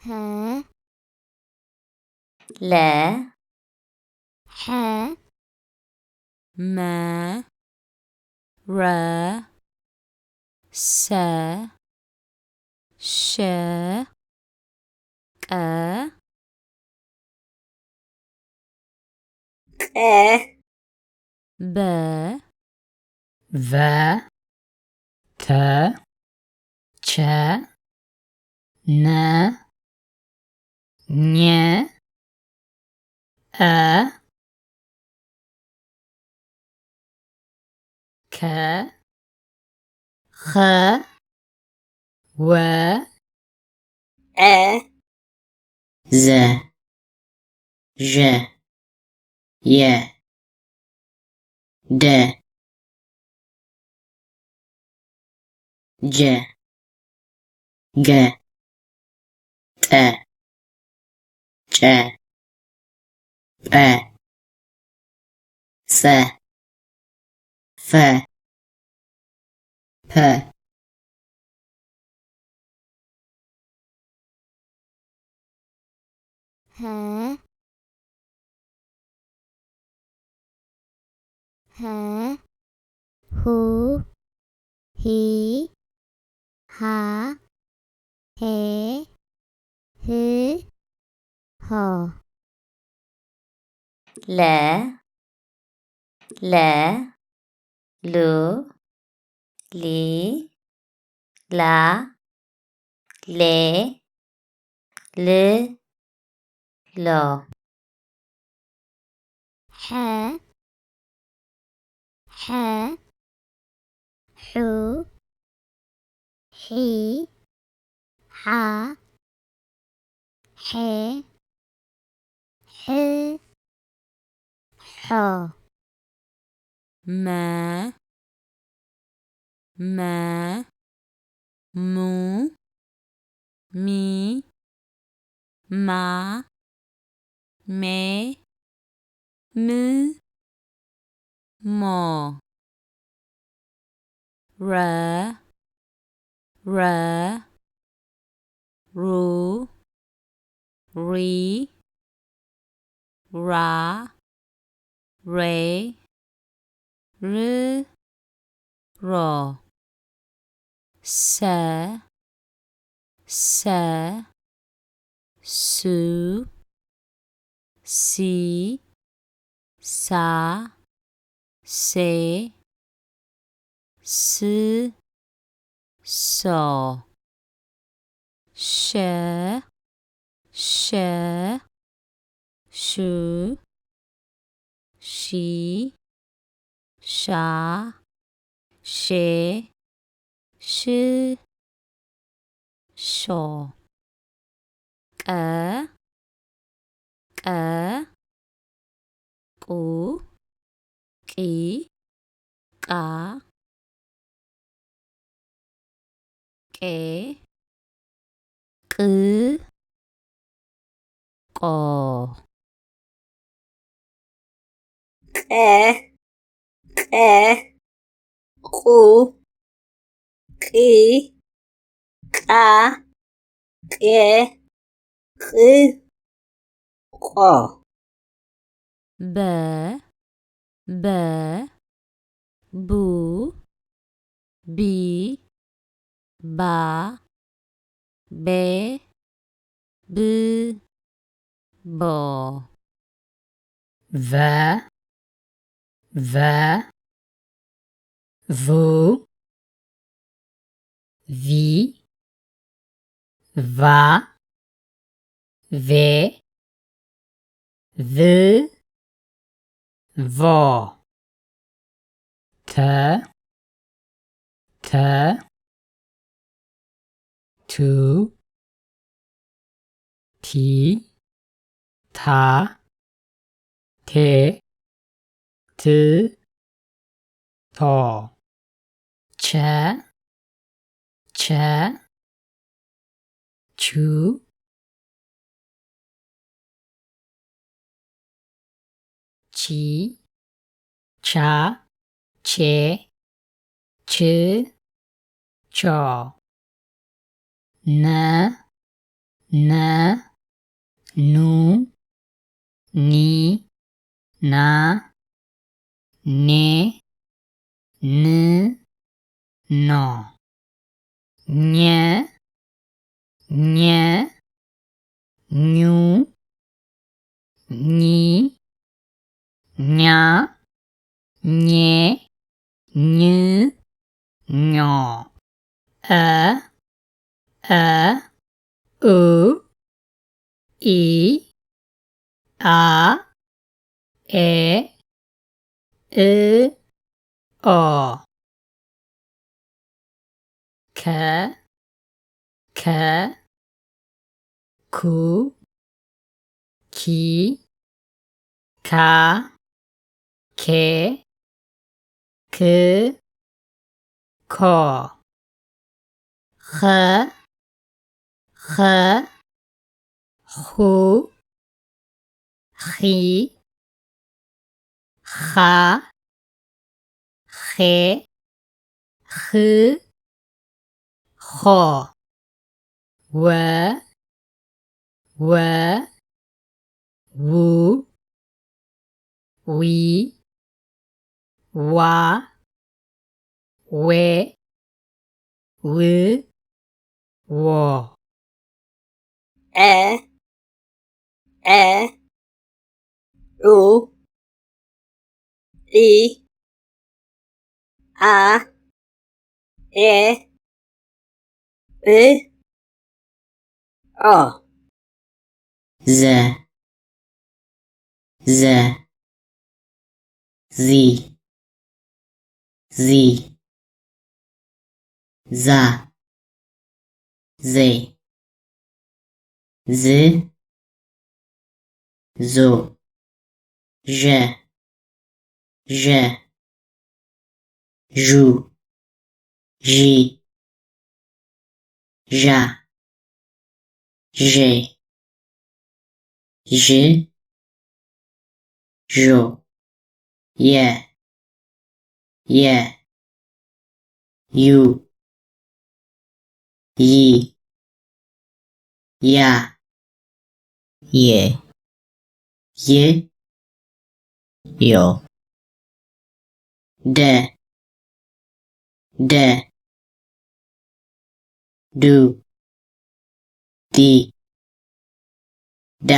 ሀ ለ ሐ መ ረ ሰ ሸ ቀ ቀ በ ቨ ተ ቸ ነ ኘ አ ከ ኸ ወ ዐ ዘ ዠ የ ደ ጀ ገ ጠ ጨ ጰ ጸ ፈ ፐ ሀ ሀ ሁ ሂ ሃ ሄ ህ ሆ ለ ለ ሉ ሊ ላ ሌ ል ሎ ሐ ሐ ሑ ሒ ሓ ሐ ሕ ሖ መ መ ሙ ሚ ማ ሜ ም ሞ ረ ረ ሩ ሪ ራ ሬ ር ሮ ሰ ሰ ሱ ሲ ሳ ሴ ስ ሶ ሸ ሸ ሹ ሺ ሻ ሼ ሽ ሾ ቀ ቀ ቁ ቂ ቃ ቄ ቅ ቆ ቀ ቀ ቁ ቂ ቃ ቄ ቅ ቆ በ በ ቡ ቢ ባ ቤ ብ ቦ ቨ ቨ ቩ ቪ ቫ ቬ ቭ ቮ ተ ተ ቱ ቲ ታ ቴ ት ቶ ቸ ቸ ቹ ቺ ቻ ቼ ች ቾ ነ ነ፣ ኑ፣ ኒ፣ ና፣ ኔ፣ ን፣ ኖ። ኘ፣ ኘ፣ ኙ፣ ኚ፣ ኛ፣ ኘ፣ ኝ፣ ኞ። አ፣ አ፣ ኡ፣ ኢ፣ ኣ፣ ኤ፣ እ፣ ኦ። ከ፣ ከ፣ ኩ፣ ኪ፣ ካ፣ ኬ፣ ክ፣ ኮ። ኸ፣ ኸ፣ ኹ፣ ኺ፣ ኻ፣ ኼ፣ ኽ፣ ኾ። ወ፣ ወ፣ ው፣ ዊ፣ ዋ፣ ዌ፣ ው፣ ዎ። ዐ፣ ዐ፣ ዑ፣ ዒ፣ ኣ፣ ኤ፣ እ፣ ዖ። ዘ፣ ዘ፣ ዚ፣ ዚ፣ ዛ፣ ዜ፣ ዝ፣ ዞ፣ ዠ፣ ዠ፣ ዡ፣ ዢ፣ ዣ፣ ዤ፣ ዥ፣ ዦ፣ የ፣ የ፣ ዩ፣ ይ፣ ያ፣ የ፣ ይ፣ ዮ። ደ፣ ደ፣ ዱ፣ ዲ፣ ዳ፣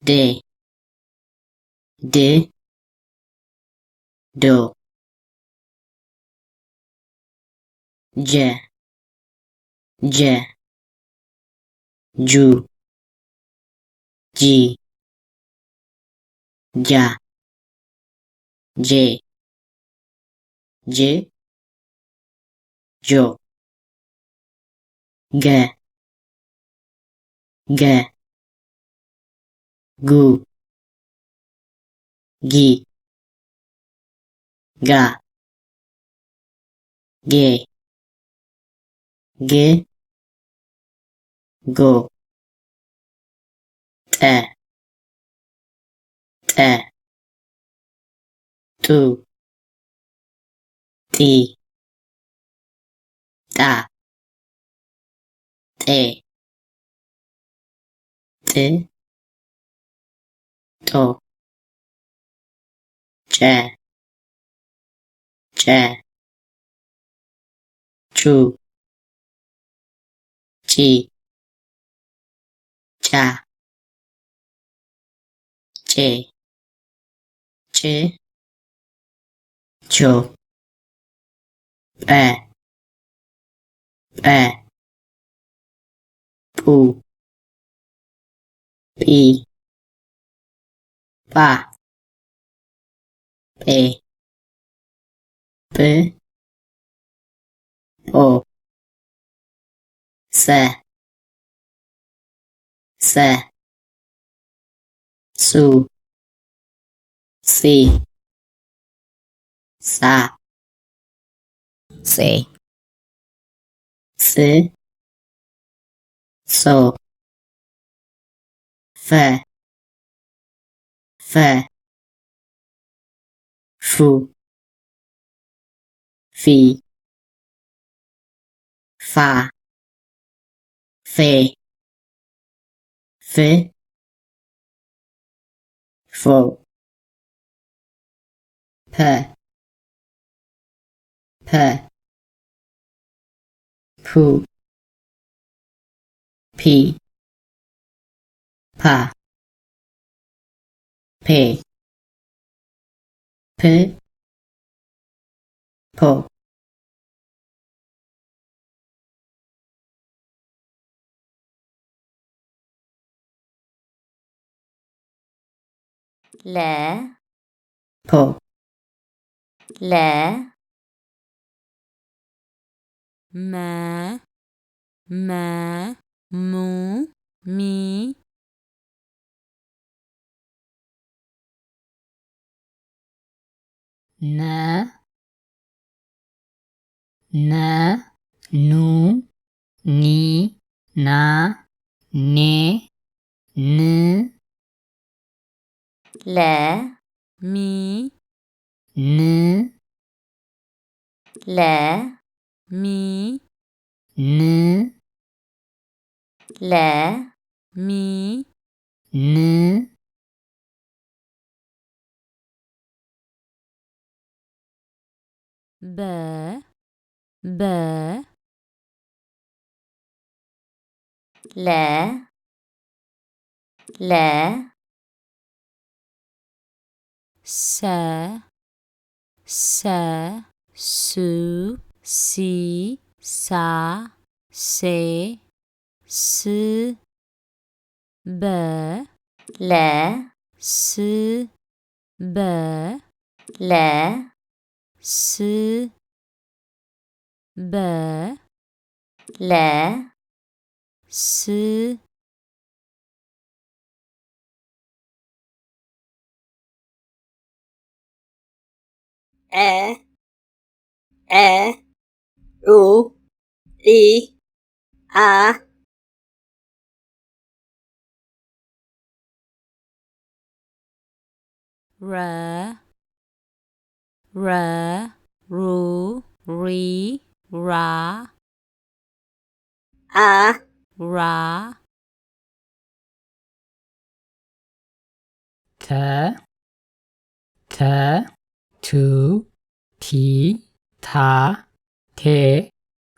ዴ፣ ድ፣ ዶ። ጀ፣ ጀ፣ ጁ፣ ጂ፣ ጃ፣ ጄ፣ ጅ፣ ጆ። ገ፣ ገ፣ ጉ፣ ጊ፣ ጋ፣ ጌ፣ ግ፣ ጎ። ጠ፣ ጠ፣ ጡ፣ ጢ፣ ጣ፣ ጤ፣ ጥ፣ ጦ፣ ጨ፣ ጨ፣ ጩ፣ ጪ፣ ጫ፣ ጬ፣ ጭ፣ ቾ። ጰ፣ ጰ፣ ጲ፣ ጳ፣ ጴ፣ ጵ፣ ጶ። ጸ፣ ጸ፣ ጹ፣ ጺ፣ ጻ፣ ጼ፣ ጽ፣ ጾ፣ ፈ፣ ፈ፣ ፉ፣ ፊ፣ ፋ፣ ፈ፣ ፌ፣ ፍ፣ ፎ፣ ፐ፣ ፐ፣ ፑ፣ ፒ፣ ፓ፣ ፔ፣ ፕ፣ ፖ። ለ፣ ፖ። ለ፣ መ፣ መ፣ ሙ፣ ሚ። ነ፣ ነ፣ ኑ፣ ኒ፣ ና፣ ኔ፣ ን። ለ፣ ሚ፣ ን። ለ፣ ሚ፣ ን። ለ፣ ሚ፣ ን። በ፣ በ። ለ፣ ለ። ሰ፣ ሰ፣ ሱ፣ ሲ፣ ሳ፣ ሴ፣ ስ። በ፣ ለ፣ ስ፣ በ፣ ለ፣ ስ፣ በ፣ ለ፣ ስ። ዐ፣ ዐ፣ ዑ፣ ዒ፣ ዓ። ረ፣ ረ፣ ሩ፣ ሪ፣ ራ። ኣ። ራ። ተ፣ ተ፣ ቱ፣ ቲ፣ ታ፣ ቴ፣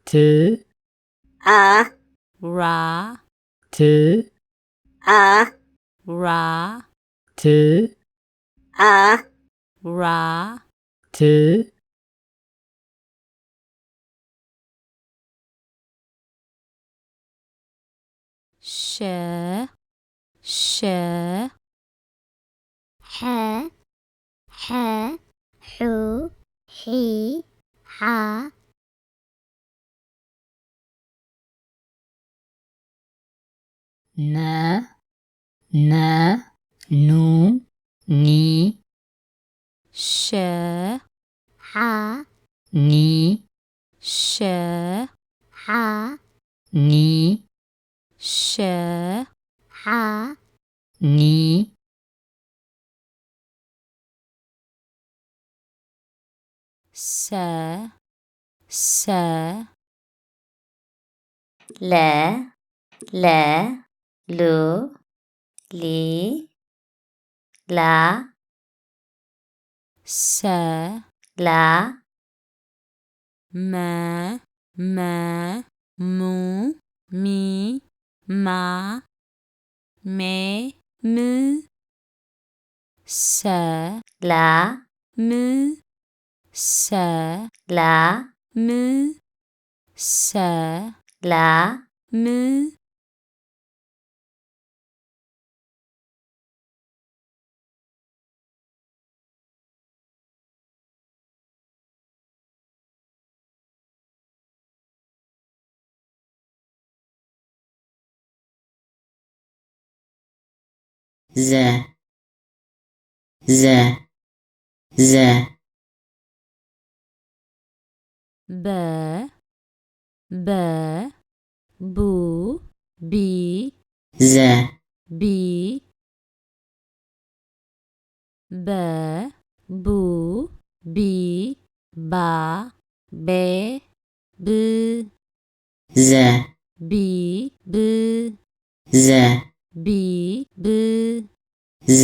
ት። ኣ። ራ። ት። ኣ። ራ። ት። ኣ። ራ። ት። ሸ፣ ሸ። ሐ፣ ሐ፣ ሑ፣ ሒ፣ ሓ። ነ፣ ነ፣ ኑ፣ ኒ። ሸ፣ ሓ፣ ኒ። ሸ፣ ሓ፣ ኒ። ሸ፣ ሓ፣ ኒ። ሰ፣ ሰ። ለ፣ ለ፣ ሉ፣ ሊ፣ ላ። ሰ፣ ላ። መ፣ መ፣ ሙ፣ ሚ፣ ማ፣ ሜ፣ ም። ሰ፣ ላ፣ ም። ሰ፣ ላ፣ ም። ሰ፣ ላ፣ ም። ዘ፣ ዘ፣ ዘ። በ፣ በ፣ ቡ፣ ቢ። ዘ። ቢ። በ፣ ቡ፣ ቢ፣ ባ፣ ቤ፣ ብ። ዘ። ቢ፣ ብ ዘ ቢ ብ ዘ